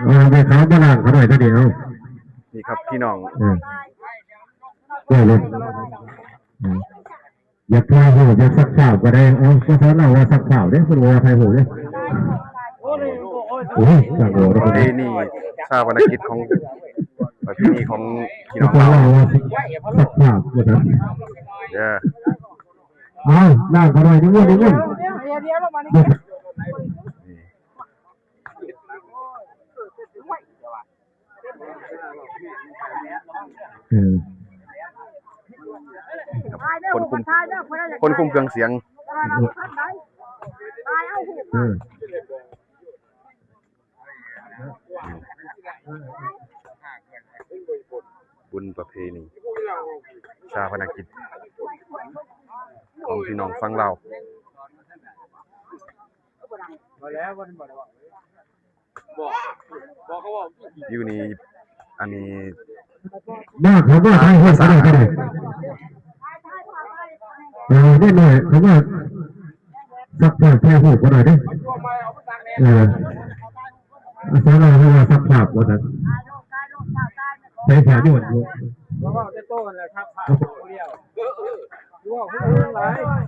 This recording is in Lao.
ເອົາແມ່ເຖົ້າມາລ້າງເຂົາໜ້ອຍກໍດີ. ເອົາ ນີ້ຄັບພີ່ນ້ອງ ເອີ ໄດ້ເລີຍ. ເອີ ຢາກຖ່າຍຮູບ ຢາກຊັກຜ້າກໍໄດ້. ເອົາ ພາສາລາວວ່າຊັກຜ້າເດ້ ເພິ່ນບໍ່ວ່າຖ່າຍຮູບເດ້. ໂອ້ຍ ຊ່າງເວົ້າເນາະ. ປະເພນີຊາປະນະກິດຂອງ ປະເພນີຂອງພີ່ນ້ອງລາວ ພາສາລາວວ່າຊັກຜ້າວ່າຊັ້ນ. ເອີ ເອົາ ລ້າງເຂົາໜ້ອຍ ນິມົນ ນິມົນ. ເອີ ຄົນຄຸມ ຄົນຄຸມເຄື່ອງສຽງ ເອີ ບຸນປະເພນີຊາປະນະກິດຂອງພີ່ນ້ອງຝັ່ງລາວ. ຢູ່ນີ້ ອັນນີ້ ມາ ເຂົາມາຖ່າຍຮູບກັນໄດ້ ກໍໄດ້. ເອີ ເດັກນ້ອຍເຂົາມາຊັກຜ້າຖ່າຍຮູບກັນໄດ້ເດ້. ເອີ ພາສາລາວເອີ້ນວ່າຊັກຜ້າວ່າຊັ້ນ. ໃສ່ຜ້າໂຍນຢູ່ ເວົ້າແຕ່ໂຕຫັ້ນແຫຼະ ຊັກຜ້າຜູ້ດຽວ ເວົ້າຄືເລື່ອງຫຼາຍ.